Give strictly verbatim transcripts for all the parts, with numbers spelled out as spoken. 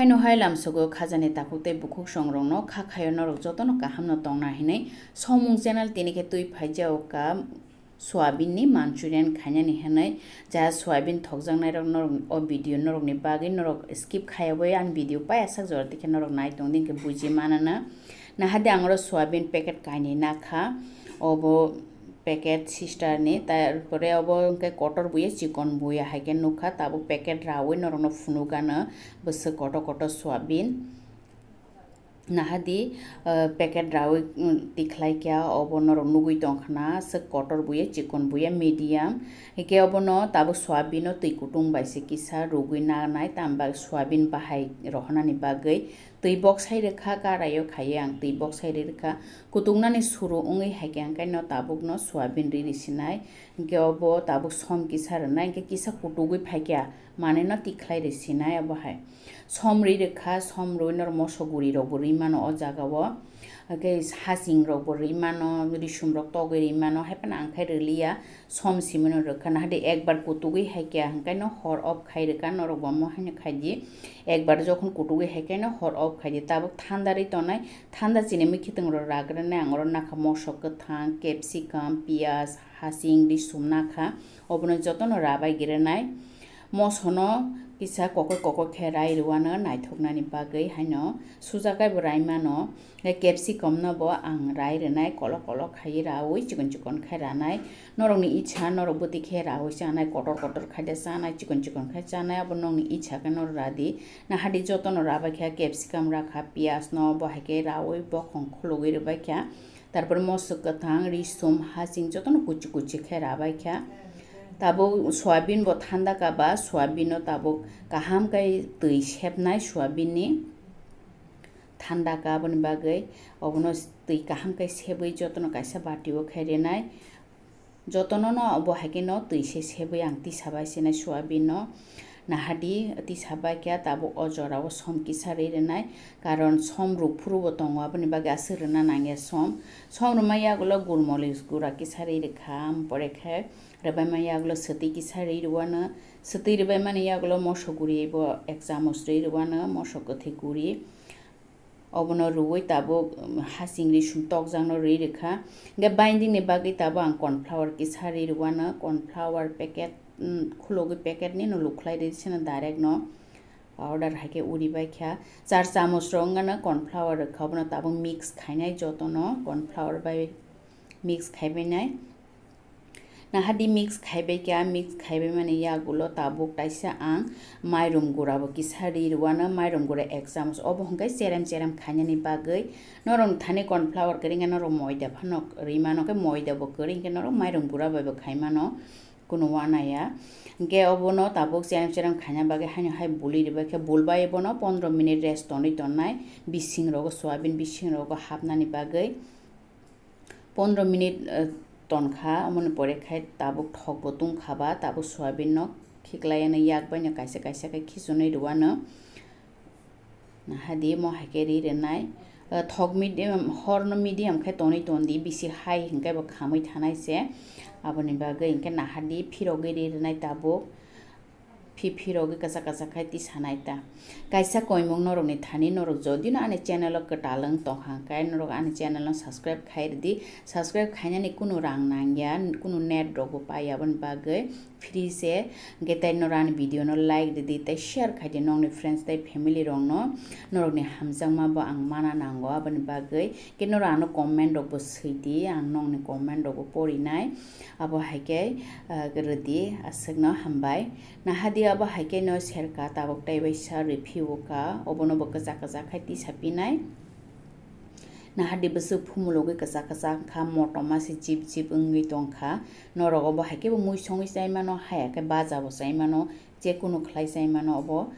Haino hai lamsogo khajani takhuk tei bukhuk songrokno kha khaio norok jotono kahamno tongna hinwi Somung channel tini khe twi phaijao ka soyabin ni manchurian khainani hinwi ja soyabin thokjaknairok norok o video norokni bagwi norok skip khaiyawi ang video paiyasak jora tikhe norok nai tongdi hinkhe buji manana. Nahadi ang oro soyabin packet kainwi nakha, obo packet sister ni, tarpore obo hwnkhe kotor buya chikon buya hai khe nukha, tabuk packet rawi norokno phunukgano bwswk kotor kotor soyabin. Nahadi, ah, packet rawi, mm, tikhlai kha, obo norok nugwi tongkhna, swk kotor buya chikon buya medium, hwnkhe obono tabuk soyabin no twi kutung bai se kisa rugwi nanai, tamo ba soyabin bahai rohornani bagwi. Twi boksai rwkha, karaio khaiwi ang twi boksai rwkha. Kutuknani suru wngwi hai khe ang khe no tabukno soyabin riri sinai. Hinkhe obo tabuk som kisa rwnai, hinkhe kisa kutugwi phaikha, manwino tikhlai rwi sinai obo hai. Som rwi rwkha, som rwi norok moso guri rokbo rwi mano o jagao. Hinkhe hasing rokbo rwi mano, risum rok togwi rwi mano, haiphano ang khe rwliya. Som simino rwkha, nahadi ekbar kutugwi hai khe, hwnkhe no hor off khai rwkha, norok bo omo haino khai di. Ekbar jokhon kutugwi hai khe no hor off khai di. Tabuk thanda rwi tongnai, thanda chini mwkhitwng rok ragranai, ang oro nakha moso kwthang, capsicum, piyaj, hasing, risum nakha, obono jotono rabai granai. Mosono kisa kokoi kokoi khe rai rwano naithoknani bagwi haino sujakhaibo rai mano. Tei capsicum no bo ang rai rwnai, kolok kolok khai raui chikon chikon khai ranai. Norokni icha, norok bwtwi khe raui chanai, kotor kotor khai de chanai, chikon chikon khai chanai, abo nokni icha khe norok radi. Nahadi jotono rabai kha, capsicum rakha, piyaj no bo hai khe raui bokhong khulugwi rwbai kha. Tarpor moso kwthang, risum, hasing jotono kuchi kuchi khe rabai kha. Tabuk soyabin bo thanda kaba, soyabin no tabuk kaham khe twi sepnai soyabin ni. Thanda ka aboni bagwi obono twi kaham khe sebwi jotono kaisa bati o khe rinai. Jotono no obo hai khe no twi se sebwi ang tisa bai sinai soyabin no. Nahadi tisa bai khe tabuk o jora o som kisa ri rinai, karon som ruk phuru bo tongo, aboni bagwi aswk rwna nangya som. Som rwma yagulo gulmolis gura kisa ri rwkha, ampore khe rwbaima yagulo swtwi kisa ri rwano, swtwi rwbaimani yagulo moso guri bo ek chamoch ri rwano, moso kwthwi guri. Obono rwui tabuk, um, hasing risum tokjakno rwi rwkha. Hwnkhe binding ni bagwi tabuk ang corn flour kisa ri rwano, corn flour packet, um, khulogwi packet ni no lukhlai ri sino direct no powder hai khe uri bai kha. Char chamoch rok wngano corn flour rwkha, obono tabuk mix khainai jotono corn flour bai mix khaibainai. Nahadi mix khaibai kha, mix khaibai mani yagulo tabuk taisa ang mairum gura bo kisa ri rwano, mairum gura ek chamoch, obo hwnkhe cherem cherem khainani bagwi. Norok thani corn flour kwrwngya norok moida phano ri mano, khe moida bo kwrwi hwnkhe norok mairum gura bai bo khai mano, kunu wanaya. Hwnkhe obono tabuk cherem cherem khaina bagwi haino hai buli rwbai khe, bulbai bono pondro minute rest tonwi tonnai, bising rogo, soyabin bising rogo hapnani bagwi. Pondro minute, eh, tonkha, omoni pore khai tabuk thok bo tungkha ba, tabuk soyabin no khiklai ano yak bai no kaisa kaisa khe khichunwi rwano. Nahadi mo hai khe ri rwnai. Eh, thok medium, hor no medium khe tonwi tondi, bisi high hwnkhe bo khamwi thanai se. Aboni bagwi hwnkhe nahadi phirogwi ri rwnai tabuk. Phi phi rogwi kwchak kwchak khai tisanai ta. Kaisa koimung norokni thani norok jodi no ani channel o kwtal wng tong kha hwnkhe norok ani channel no subscribe khai rwdi. Subscribe khainani kunu rang nangya, kunu net rok bo pai aboni bagwi free se. Hwnkhe tei norok ani video no like rwdi tei share khaidi nokni friends tei family rok no. Norokni hamjakma bo ang mana nango aboni bagwi. Hwnkhe norok ano comment rok bo swidi, ang nokni comment rok bo porinai. Abo hai khe, ah, rwdi, aswkno hambai. Nahadi abo hai khe no serka tabuk tei bai sa riphi o ka, obono bo kwchak kwchak khai tisa pinai. Nahadi bwswk phumulogwi kwchak kwchak wngkha, motoma se jip jip wngwi tongkha. Norok obo hai khe bo mui songwi chai mano, haya khe baja bo chai mano, je kunu khlai chai mano obo.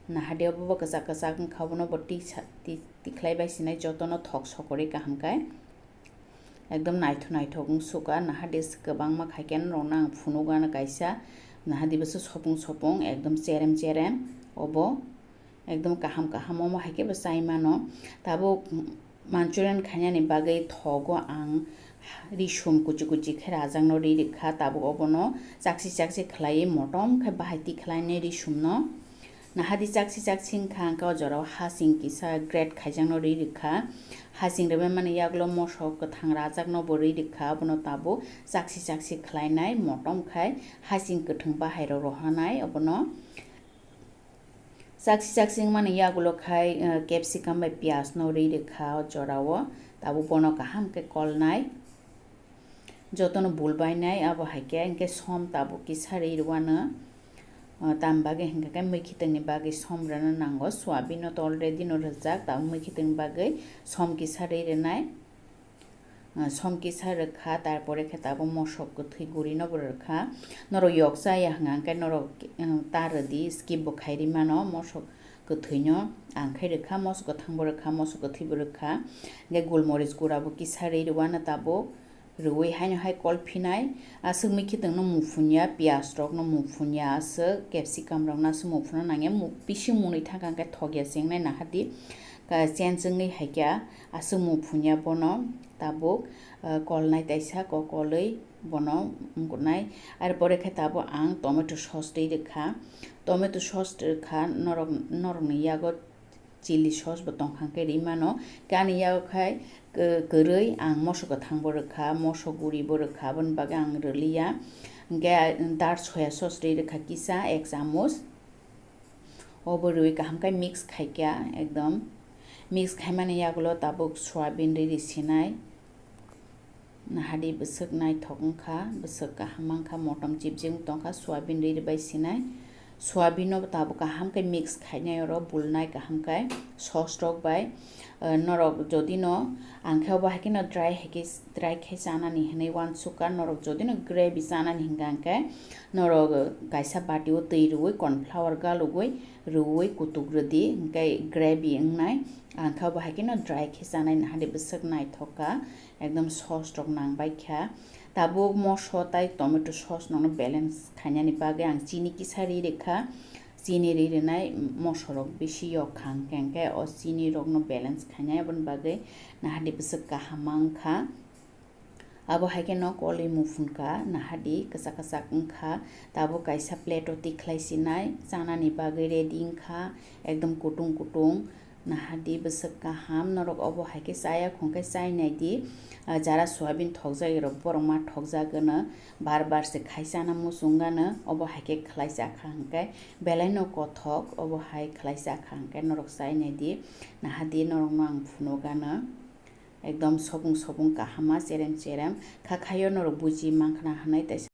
Nahadi obo bo kwchak kwchak wngkha, obono bo tisa, ti-, tikhlai bai sinai jotono thok sokorwi kaham khe. Ekdom naithok naithok wng suka, nahadi kwbangma khai khe norokno ang phunugo ano kaisa, nahadi bwswk sopung sopung, ekdom cherem cherem, obo ekdom kaham kaham, omo hai khe bo chai mano. Tabuk manchurian khainani bagwi thogo ang risum kuchi kuchi khe rajakno ri rikha, tabuk obono chakchi chakchi khlaiwi motom khe bahai tikhlainai risumno. Nahadi chaksi chaksi wngkha, hwnkhe o jorao hasing kisa grate khaijakno rwi rwkha. Hasing rwmani yagulo mosok kwthang rajakno bo rwi rwkha, abono tabuk chaksi chaksi khlainai, motom khai hasing kwthwng bahairok rohornai, obono chaksi chaksi wngmani yagulo khai, eh, capsicum bai piyajno rwi rwkha o jorao, tabuk bono kaham khe kolnai. Jotono bul bainai, abo hai khe, hwnkhe som tabuk kisa rwi rwano. O, tam bagwi hwnkha khe mwkhitwngni bagwi som rwna nango. Soyabin no to already no rwjak, tabuk mwkhitwngni bagwi som kisa rwi rwnai. O, som kisa rwkha, tarpore khe tabuk mosok kwthwi guri no bo rwkha. Norok yok cha ya hwnkha khe norok, um, ta rwdi, skip bo khai rwi mano mosok kwthwi no. Ang khai rwkha, mosok kwthang bo rwkha, mosok kwthwi bo rwkha. Hwnkhe gulmoris gura bo kisa rwi rwano tabuk. Rwui haino hai kol phinai, aswk mwkhitwng no muphun ya, piyaj rok no muphun ya, aswk capsicum rok no aswk muphun no nangya, mu-, bising mwnwi thangkha hwnkhe thok ya se wngnai nahadi, ka-, change wngwi hai khe aswk muphun ya bono tabuk, ah, kolnai taisa kokolwi bono wngkuknai. Ar pore khe tabuk ang tomato sauce twi rwkha, tomato sauce rwkha norok, norokni yago chili sauce bo tongkha hwnkhe rwi mano. Khe ani yago khai k-, kwrwi ang mosok kwthang bo rwkha, mosok guri bo rwkha, aboni bagwi ang rwliya. Hwnkhe dark soya sauce rwi rwkha kisa ek chamuch. Obo rwi kaham khe mix khaikha ekdom. Mix khaimani yagulo tabuk soyabin rwi rwi sinai. Nahadi bwswk naithok wngkha, bwswk kaham mankha, motom chipjing tongkha, soyabin rwi rwbai sinai. Soyabin no tabuk kaham khe mix khainai oro bulnai kaham khe sauce rok bai. Eh, norok jodi no ang khe obo hai kheno dry hai khe, dry khe chanani hinwi uansukha, norok jodi no gravy chanani hinkha hwnkhe norok kaisa bati o twi rwui corn flour galugwi rwui kutuk rwdi, hwnkhe gravy wngnai. Ang khe obo hai kheno dry khe chanai nahadi bwswk naithok kha. Ekdom sauce rok nang bai kha. Tabuk moso tai tomato sauce no balance khainani bagwi ang chini kisa ri rwkha. Chini ri rwnai moso rok bisi yok kha, hwnkhe hwnkhe o chini rok no balance khainai, aboni bagwi nahadi bwswk kaham mankha. Abo hai kheno kolwi muphun kha, nahadi kwchak kwchak wngkha. Tabuk kaisa plate o tikhlai sinai, chanani bagwi ready wngkha, ekdom kutung kutung. Nahadi bwswk kaham, norok obo hai khe chaya khong khe chai nai di. Ah, jara soyabin thokjak rok, borok ma thokjak gano, bar bar se khai chana muchung gano, obo hai khe khlai cha kha hwnkhe belai no kothok, obo hai khlai cha kha hwnkhe norok chai nai di. Nahadi norok no ang phunuk gano, ekdom sobung sobung kaham ma cherem cherem kha khaio norok buji mankha na hwnwi teisa.